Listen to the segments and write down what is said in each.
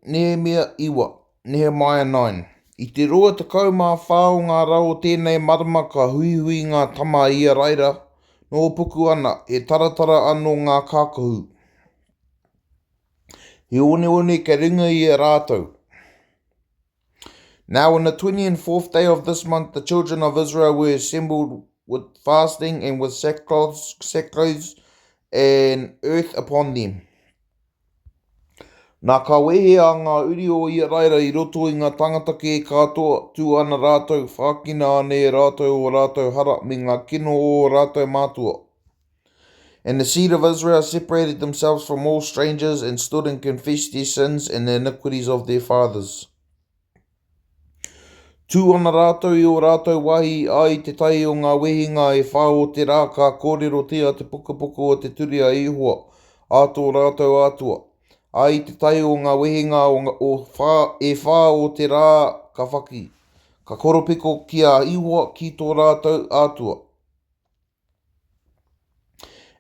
Nehemia 9, Nehemiah 9. I te 24 o ngā rā o tēnei marama ka huihui ngā tama a Iaraira, nohopuku ana, he taratara anō ngā kākahu. He oneone kei runga i a rātou. Now in the 24th day of this month the children of Israel were assembled with fasting and with sackcloths, sackcloths and earth upon them. Nā ka wehe a ngā uri o Iaraira i roto i ngā tangata kē katoa, tū ana rātou, whākina ana e rātou ō rātou hara me ngā kino o ō rātou mātua. And the seed of Israel separated themselves from all strangers and stood and confessed their sins and the iniquities of their fathers. Tū ana rātou i ō rātou wāhi ā i te tahi o ngā wehinga e whā o te rā ka kōrerotia te pukapuka o te ture a Ihowa, a tō rātou Atua. Ā i te tahi o ngā wehinga o whā, e whā o te rā ka whaki, ka koropiko ki a Ihowa, ki tō rātou Atua.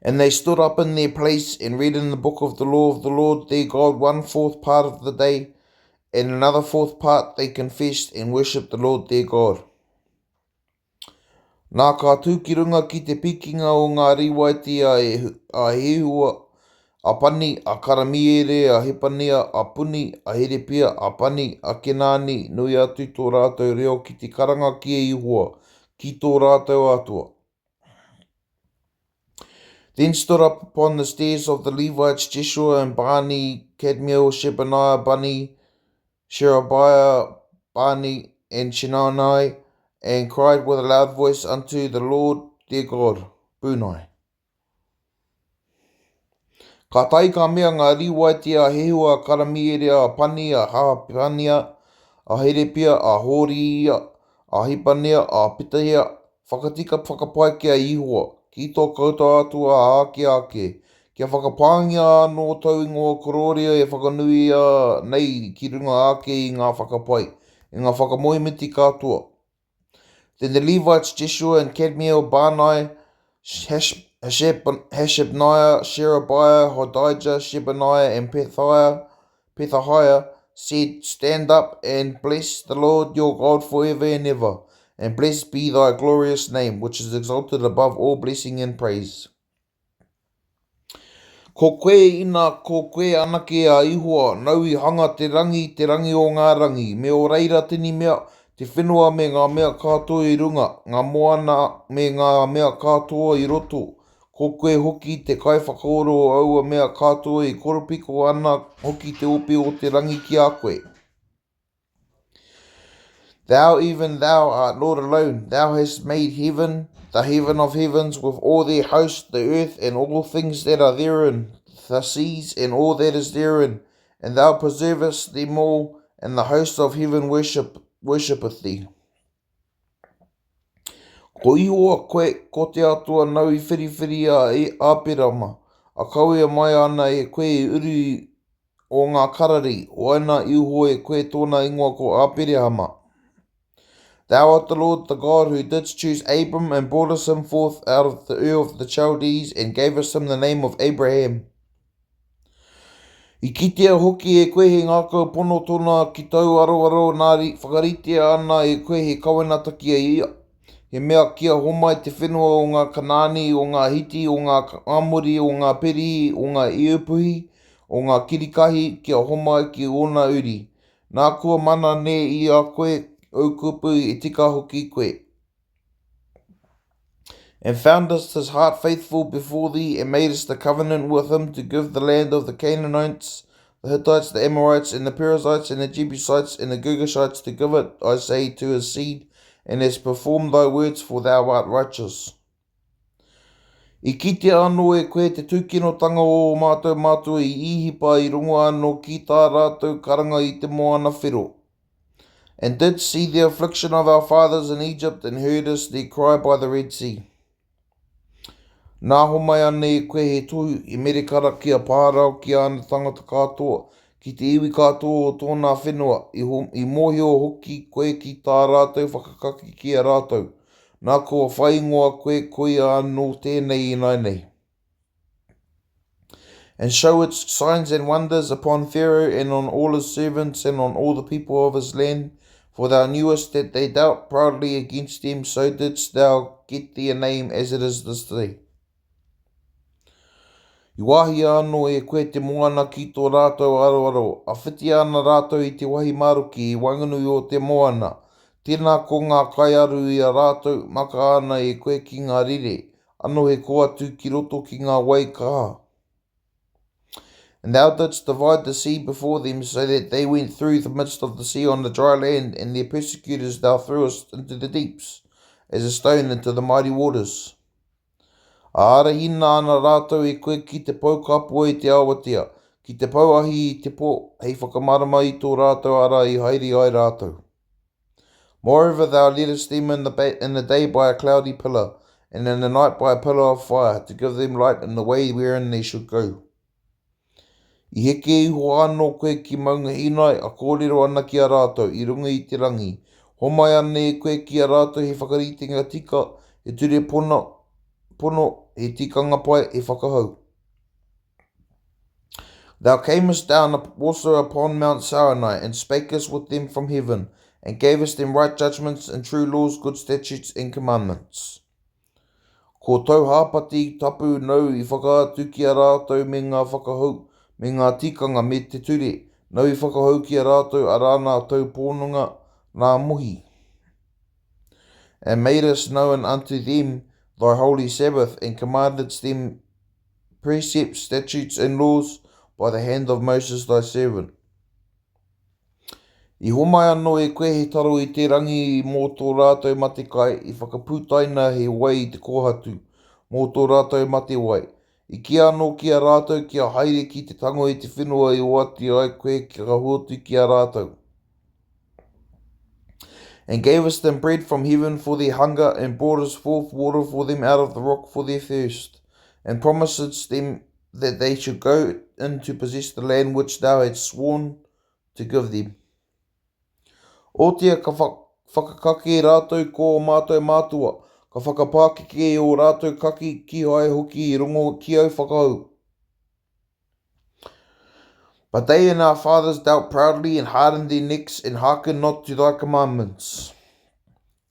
And they stood up in their place and read in the book of the law of the Lord their God one fourth part of the day, and another fourth part they confessed and worshipped the Lord their God. Nā ka tū ki runga ki te pikinga o ngā Rīwaiti a, a Hehua, a Pani, a Karamiere, a Hepania, a Puni, a Herepia, a Pani, a Kenani, nui atu tō rātou reo ki te karanga ki a Ihowa, ki tō rātou Atua. Then stood up upon the stairs of the Levites Jeshua and Bani, Kadmiel, Shebaniah, Bunni, Sherebiah, Bani, and Chenani, and cried with a loud voice unto the Lord their God, Bunai. Kātahi ka mea ngā Rīwaiti a Hehua, a Karamiere, a Pani, a Hahapania, a Herepia, a Hōriia, a Hipania, a Petahia, Whakatika whakapae ki a Ihowa, ki tō koutou Atua āke āke, kia whakapāngia anō tōu ingoa korōria e whakanuia nei ki runga ake i ngā whakapai, i ngā whakamoemiti katoa. Then the Levites Jeshua and Kadmiel, Bani, Hashabniah, Sherebiah, Hodijah, Shebaniah, and Pethiah, Pethahiah said, Stand up and bless the Lord your God forever and ever, and blessed be thy glorious name, which is exalted above all blessing and praise. Ko koe ina ko koe anake a Ihowa, nau i hanga te rangi, te rangi o ngā rangi, me o reira tini mea, te whenua me ngā mea katoa i runga, ngā moana me ngā mea katoa i roto, ko koe hoki te kaiwhakaora o aua mea katoa i koropiko ana hoki te ope o te rangi ki a koe. Thou, even thou, art Lord alone. Thou hast made heaven, the heaven of heavens, with all their host, the earth, and all things that are therein, the seas, and all that is therein. And thou preservest them all, and the host of heaven worship, worshipeth thee. Ko Ihowa koe, ko te Atua nau i whiriwhiri a Aperama, a kawea mai ana e koe i uru o ngā Karari, waina iho e koe tōna ingoa ko Aperehama. Thou art the Lord the God who didst choose Abram and brought us him forth out of the Ur of the Chaldees and gave us him the name of Abraham. I kitea hoki e koe he ngākau pono tōna ki tōu aroaro nā whakaritea ana e koe he kawenata ki a ia. He mea kia homai te whenua o ngā Kanaani, o ngā Hiti, o ngā Amori, o ngā Perihi, o ngā Iupuhi, o ngā Kirikahi, kia homai ki ōna uri. Nā kua mana nē i a koe ou kupu i tika hoki koe. And foundest his heart faithful before thee, and madest a covenant with him to give the land of the Canaanites, the Hittites, the Amorites, and the Perizzites, and the Jebusites, and the Girgashites, to give it, I say, to his seed, and hast performed thy words, for thou art righteous. I kitea anō e koe te tūkinotanga o ō mātou mātua i Īhipa i rongo anō ki tā rātou karanga i te Moana Whero. And didst see the affliction of our fathers in Egypt, and heardest their cry by the Red Sea. Nā homai ana e koe he tohu, he merekara ki a Pārao, ki āna tangata katoa, ki te iwi katoa o tōna whenua, i, ho, i mōhio hoki koe ki tā rātou whakakake ki a rātou. Nā kua whai ingoa koe koia anō tēnei ināianei. And showedst signs and wonders upon Pharaoh and on all his servants and on all the people of his land, for thou knewest that they dealt proudly against them, so didst thou get thee a name as it is this day. I wāhia anō e koe te moana ki tō rātou aroaro, a whitia ana rātou i te wahi maroke i waenganui o te moana. Tēnā ko ngā kaiaru i a rātou, maka ana e koe ki ngā rere, anō he kōatu ki roto ki ngā wai kaha. And thou didst divide the sea before them, so that they went through the midst of the sea on the dry land, and their persecutors thou threwest into the deeps, as a stone into the mighty waters. Ā, ārahina ana rātou e koe ki te pou kapua i te awatea, ki te pou ahi i te pō, hei whakamārama i tō rātou ara i haere ai rātou. Moreover thou leddest them in the, in the day by a cloudy pillar, and in the night by a pillar of fire, to give them light in the way wherein they should go. I heke iho anō koe ki Maunga Hinai, a kōrero ana ki a rātou i runga i te rangi. Homai ana e koe ki a rātou he whakaritenga tika, he ture pono, pono, he tikanga pai, he whakahau. Thou camest down also upon Mount Sinai, and spakest with them from heaven, and gavest them right judgments and true laws, good statutes and commandments. Ko tau hāpati tapu nau i whakaatu ki a rātou me ngā whakahau, me ngā tikanga, me te ture, nau i whakahau ki a rātou arā nā tau pononga, nā Mohi. And madest known unto them thy holy Sabbath, and commandedst them precepts, statutes, and laws by the hand of Moses thy servant. I homai anō e koe he taro i te rangi mō tō rātou mate kai, i whakaputaina he wai i te kōhatu, mō tō rātou mate wai. I kī anō ki a rātou kia haere ki te tango i te whenua i oati ai koe kia hoatu ki a rātou. And gavest them bread from heaven for their hunger, and broughtest forth water for them out of the rock for their thirst, and promisedst them that they should go in to possess the land which thou hadst sworn to give them. Otia ka whakakake rātou ko ō mātou mātua, ka whakapākeke i ō rātou kaki, kīhai hoki i rongo ki au whakahau. But they and our fathers dealt proudly and hardened their necks and hearkened not to thy commandments.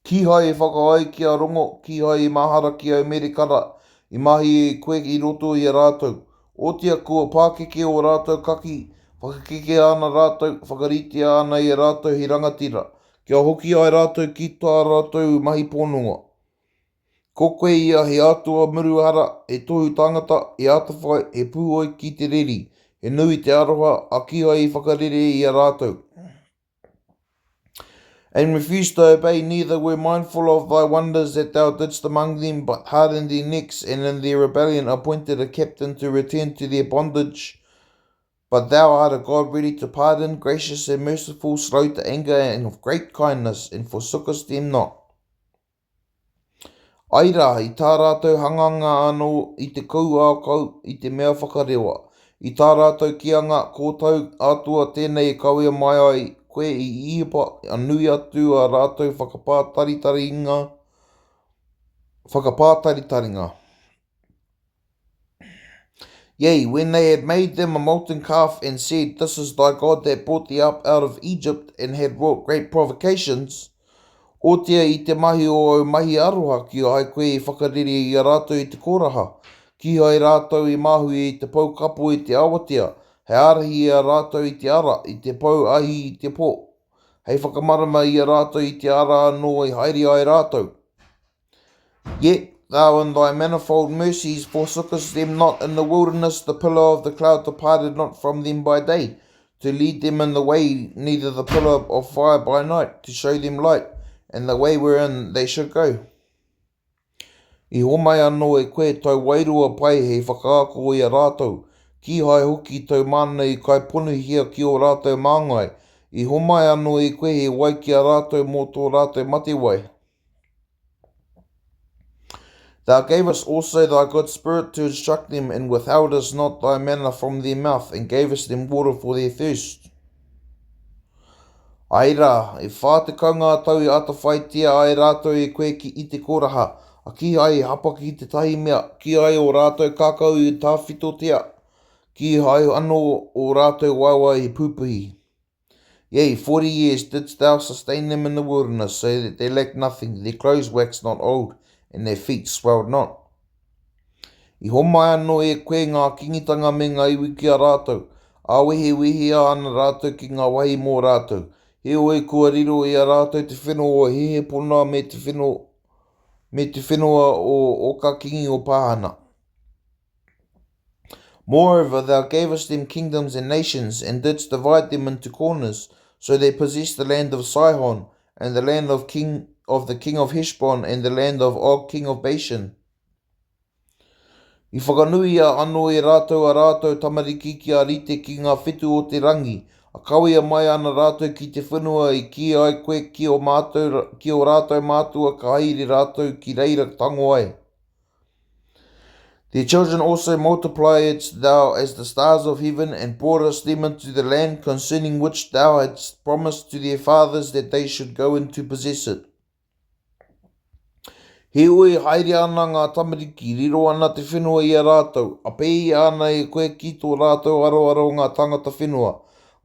Kīhai i whakaae ki a Rongo, kīhai i mahara ki au merekara, i mahi e koe i roto i a rātou. Otia kua pākeke ō rātou kaki, whakakekea ana rātou, whakaritea ana e rātou he rangatira, kia hoki ai rātou ki tā rātou mahi pononga. Ko koe ia he atua muru hara, he tohu tangata, he atawhai, he pūhoi ki te reri, he nui te aroha, a kīhai i whakarere i a rātou. And refused to obey, neither were mindful of thy wonders that thou didst among them, but hardened their necks, and in their rebellion appointed a captain to return to their bondage. But thou art a God ready to pardon, gracious and merciful, slow to anger, and of great kindness, and forsookest them not. Āe rā, i tā rātou hanganga anō i te kouākau i te mea whakarewa, i tā rātou kīanga, Ko tau Atua tēnei e kawea mai ai koe i Īhipa, a nui atu ā rātou whakapātaritaringa, whakapātaritaringa. Yea, when they had made them a molten calf, and said, This is thy God that brought thee up out of Egypt, and had wrought great provocations, Otia i te mahi o au mahi aroha, kīhai koe i whakarere i a rātou i te koraha, kīhai rātou i māhui i te pou kapo i te awatea, hei ārahi i a rātou i te ara, i te pou ahi i te pō, hei whakamarama i a rātou i te ara anō i haere ai rātou. Yet thou in thy manifold mercies forsookest them not in the wilderness, the pillar of the cloud departed not from them by day, to lead them in the way, neither the pillar of fire by night, to show them light, and the way wherein they should go. I homai anō e koe tau wairua pai hei whakaako i a rātou, kīhai hoki tau mana i kaiponuhia ki ō rātou māngai, i homai anō e koe he wai ki a rātou mō tō rātou matewai. Thou gavest also thy good spirit to instruct them, and withheldest not thy manna from their mouth, and gavest them water for their thirst. Ai rā, e 40 ngā tau i atawhaitia ai rātou e koe ki i te koraha, a kīhai i hapa ki tētahi mea, kīhai ō rātou kākau i tāwhitotia. Kīhai anō ō rātou waewae i pupuhi. Yea, 40 years didst thou sustain them in the wilderness, so that they lacked nothing, their clothes waxed not old, and their feet swelled not. I homai anō e koe ngā kingitanga me ngā iwi ki a rātou, ā wehewehea ana rātou ki ngā wahi mō rātou. Heoi kua riro i a rātou te whenua o Hehepona me te whenua, me te whenua o Oka kingi o Pahana. Moreover, thou gavest them kingdoms and nations, and didst divide them into corners, so they possessed the land of Sihon, and the land of king of the king of Heshbon, and the land of Og king of Bashan. I whakanuia anō e rātou a rātou tamariki kia rite ki ngā whetū o te rangi, a kawea mai ana rātou ki te whenua i kī ai koe ki ō mātou, ki ō rātou mātua ka haere rātou ki reira tango ai. Their children also multipliedst thou as the stars of heaven, and broughtest them into the land concerning which thou hadst promised to their fathers that they should go in to possess it. Heoi, haere ana ngā tamariki, riro ana te whenua i a rātou, a pēhia ana e koe ki tō rātou aroaro ngā tāngata whenua,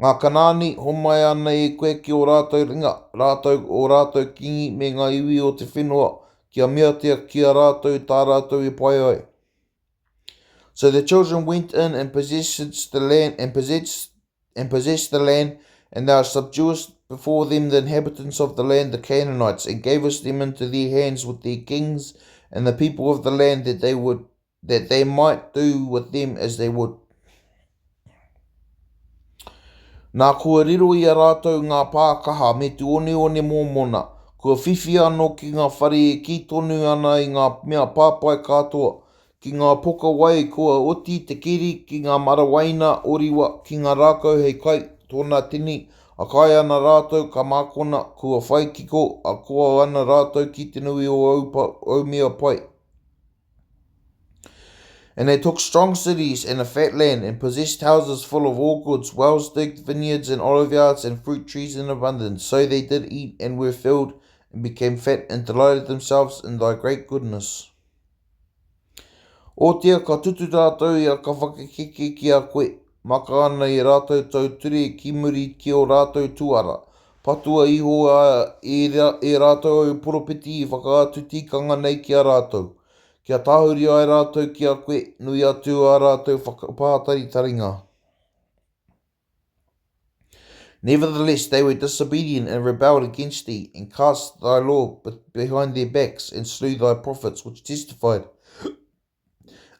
ngā Kanaani, homai ana e koe ki ō rātou ringa, rātou, ō rātou kīngi me ngā iwi o te whenua, kia meatia ki a rātou tā rātou i pai ai. So the children went in and possessed the land and possessed and possessed the land, and thou subduest before them the inhabitants of the land, the Canaanites, and gavest them into their hands with their kings and the people of the land that they would that they might do with them as they would. Nā, kua riro i a rātou ngā pā kaha me te oneone mōmona, kua whiwhi anō ki ngā whare e kī tonu ana i ngā mea papai katoa, ki ngā poka wai kua oti te keri, ki ngā mara waina oriwa, ki ngā rākau hei kai, tōna tini, a kai ana rātou ka mākona, kua whai kiko, a koa ana rātou ki te nui o ōu mea pai. And they took strong cities and a fat land, and possessed houses full of all goods, wells digged, vineyards and oliveyards, and fruit trees in abundance. So they did eat and were filled, and became fat, and delighted themselves in thy great goodness. Otia ka tutu rātou ia ka whakakeke ki a koe, maka ana i rātou tau ture ki muri ki o rātou tuara. Patua iho a e, e rātou au poropiti i whakaatu tikanga nei ki a rātou. Kia tahuri ai rātou ki a koe, nui atu ā rātou whakapātaritaringa. Nevertheless, they were disobedient and rebelled against thee, and cast thy law behind their backs, and slew thy prophets, which testified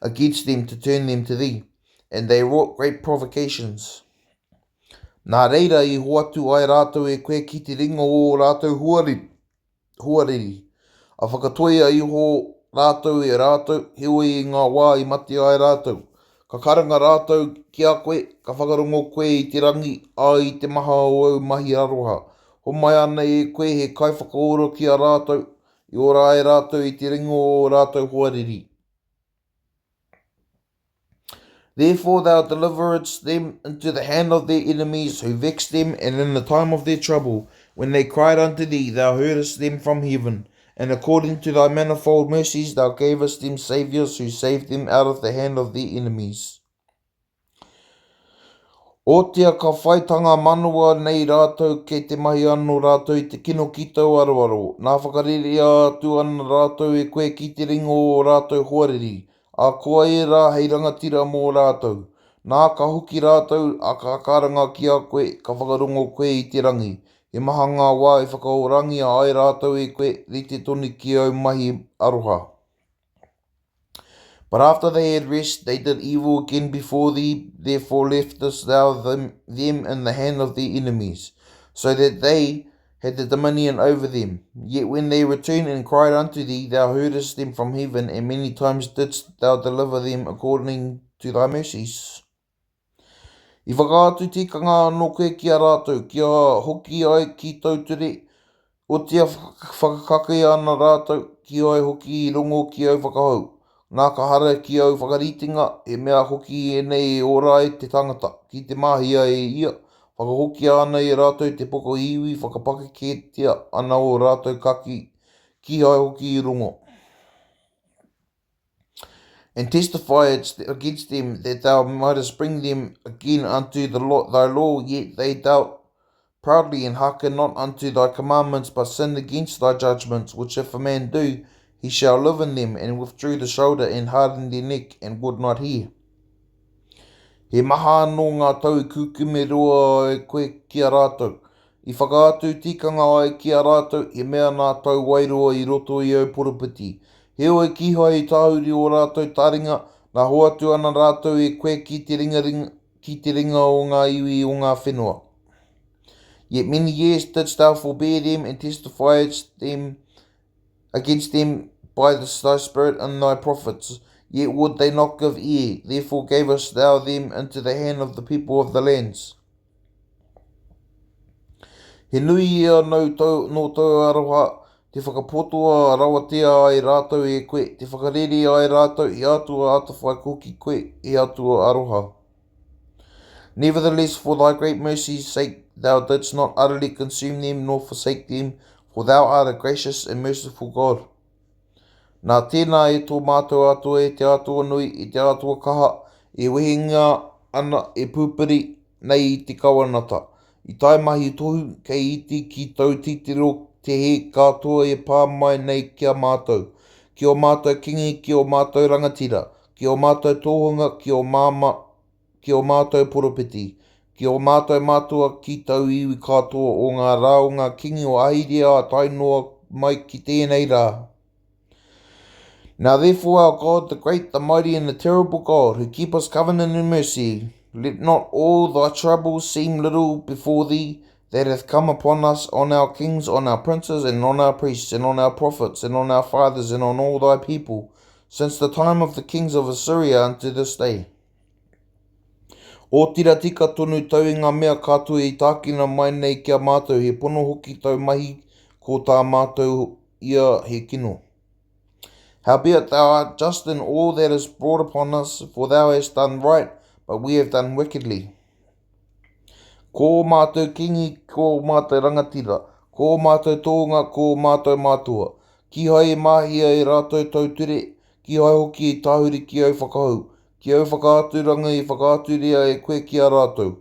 against them to turn them to thee. And they wrought great provocations. Nā reira i hoatu ai rātou e koe ki te ringa o ō rātou huariri. Hoariri. A whakatoia iho rātou e rātou, heoi i ngā wā i mate ai rātou. Ka karanga rātou ki a koe, ka whakarongo koe i te rangi, ā, i te maha o ōu mahi aroha. Homai ana e koe he kaiwhakaora ki a rātou, i ora ai rātou i te ringa o ō rātou hoariri. Therefore thou deliveredst them into the hand of their enemies, who vexed them, and in the time of their trouble, when they cried unto thee, thou heardest them from heaven. And according to thy manifold mercies thou gavest them saviours who saved them out of the hand of their enemies. Otia ka whai tanga manawa nei rātou kei te mahi anō rātou i te kino ki tau aroaro, nā whakarerea atu ana rātou e koe ki te ringa o ō rātou hoariri, ā, koa ērā hei rangatira mō rātou. Nā, ka hoki rātou, ā, ka karanga ki a koe, ka whakarongo koe i te rangi. He maha ngā wā i whakaorangia ai rātou e koe, rite tonu ki āu mahi aroha. But after they had rest, they did evil again before thee, therefore leftest thou them, them in the hand of their enemies, so that they had the dominion over them. Yet when they returned and cried unto thee, thou heardest them from heaven, and many times didst thou deliver them according to thy mercies. I whakaatu tikanga anō koe ki a rātou, kia hoki ai ki tau ture, otia whakakakea ana rātou, kīhai hoki i rongo ki au whakahau. Nā ka hara ki au whakaritenga, he mea hoki ēnei e ora ai te tangata, ki te mahia e ia, whakahokia ana e rātou te pokohiwi, whakapakeketia ana ō rātou kaki, kīhai hoki i rongo. And testifiedst against them that thou mightest bring them again unto the law, thy law, yet they dealt proudly and hearkened not unto thy commandments, but sinned against thy judgments, which if a man do, he shall live in them, and withdrew the shoulder and hardened their neck, and would not hear. He maha anō ngā tau i kūkume roa ai koe ki a rātou, i whakaatu tikanga ai ki a rātou, he mea nā tau wairua i roto i au poropiti. Heoi kīhai i tāhuri ō rātou taringa, nā hoatu ana rātou e koe ki te ringa ki te ringa o ngā iwi o ngā whenua. Yet many years didst thou forbear them and testifiedst them against them by the, thy Spirit and thy prophets, yet would they not give ear, therefore gavest thou them into the hand of the people of the lands. He nui ia nō tau, nō tau aroha, te whakapotoa rawatia ai rātou e koe, te whakarere ai rātou i atua atawhai hoki koe, he atua aroha. Nevertheless, for thy great mercy's sake, thou didst not utterly consume them nor forsake them, for thou art a gracious and merciful God. Nā tēnā e tō mātou Atua e te Atua nui, e te Atua kaha, e wehengia ana, e pūpiri nei i te kawanata. I tae mahi tohu, kei iti ki tau titiro te hē katoa e pā mai nei ki a mātou, ki ō mātou kingi, ki ō mātou rangatira, ki ō mātou tōhunga, ki ō māma, ki ō mātou poropiti, ki ō mātou mātua, ki tau iwi katoa o ngā rā o ngā kingi o Ahiria ā tae noa mai ki tēnei rā. Now therefore our God, the great, the mighty, and the terrible God, who keepest covenant and mercy, let not all thy troubles seem little before thee, that hath come upon us, on our kings, on our princes, and on our priests, and on our prophets, and on our fathers, and on all thy people, since the time of the kings of Assyria unto this day. Ōtira tika tonu tau i ngā mea katoa i tākina mai nei ki a mātou, he pono hoki tau mahi ko tā mātou ia he kino. Howbeit thou art just in all that is brought upon us, for thou hast done right, but we have done wickedly. Ko ō mātou kīngi, ko ō mātou rangatira, ko ō mātou tohunga, ko ō mātou mātua. Kīhai i mahia e rātou tau ture, kīhai hoki i tahuri ki au whakahau, ki au whakaaturanga i whakaaturia e koe ki a rātou.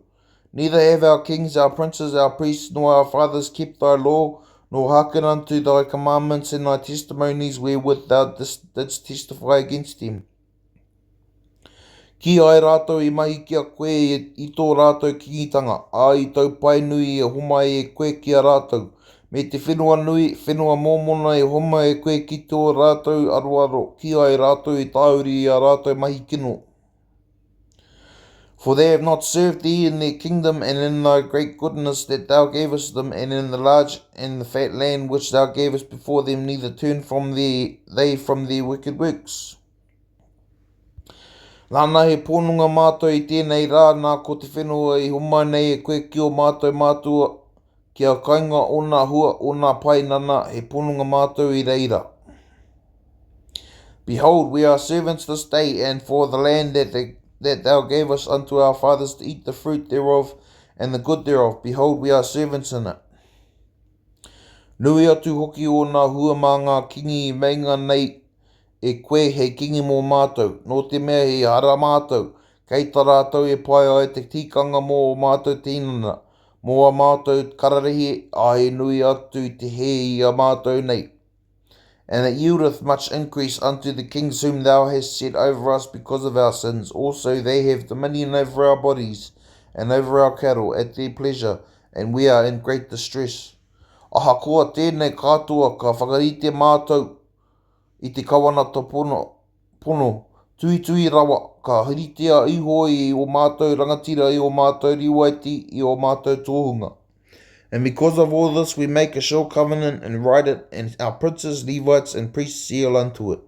Neither have our kings, our princes, our priests, nor our fathers kept thy law, nor hearkened unto thy commandments and thy testimonies wherewith thou didst testify against them. Kīhai rātou i mahi ki a koe i tō rātou kīngitanga, ā, i tau pae nui e homai e koe ki a rātou, me te whenua nui, whenua mōmona e homai e koe ki tō rātou aroaro, kīhai rātou i tāuri i ā rātou mahi kino. For they have not served thee in their kingdom and in thy great goodness that thou gavest them, and in the large and the fat land which thou gavest before them, neither turned from their, they from their wicked works. Nāna he pononga mātou i tēnei rā, nā ko te whenua i homai nei e koe ki ō mātou mātua, kia kainga ōna hua, ōna pai, nana, he pononga mātou i reira. Behold, we are servants this day, and for the land that, the, that thou gavest unto our fathers to eat the fruit thereof and the good thereof, behold, we are servants in it. Nui atu hoki ōna hua mā ngā kingi i meinga nei e koe hei kingi mō mātou, nō te mea he hara mātou, kei ta rātou e pai ai te tikanga mō ō mātou tinana, mō ā mātou kararehe, ā, he nui atu te hē i a mātou nei. And it yieldeth much increase unto the kings whom thou hast set over us because of our sins, also they have dominion over our bodies, and over our cattle, at their pleasure, and we are in great distress. Ahakoa tēnei katoa ka whakarite mātou i te kawanata pono, pono, tuhituhi rawa, ka huritia iho i ō mātou rangatira, i ō mātou Rīwaiti, i ō mātou tōhunga. And because of all this we make a sure covenant and write it, and our princes, Levites, and priests seal unto it.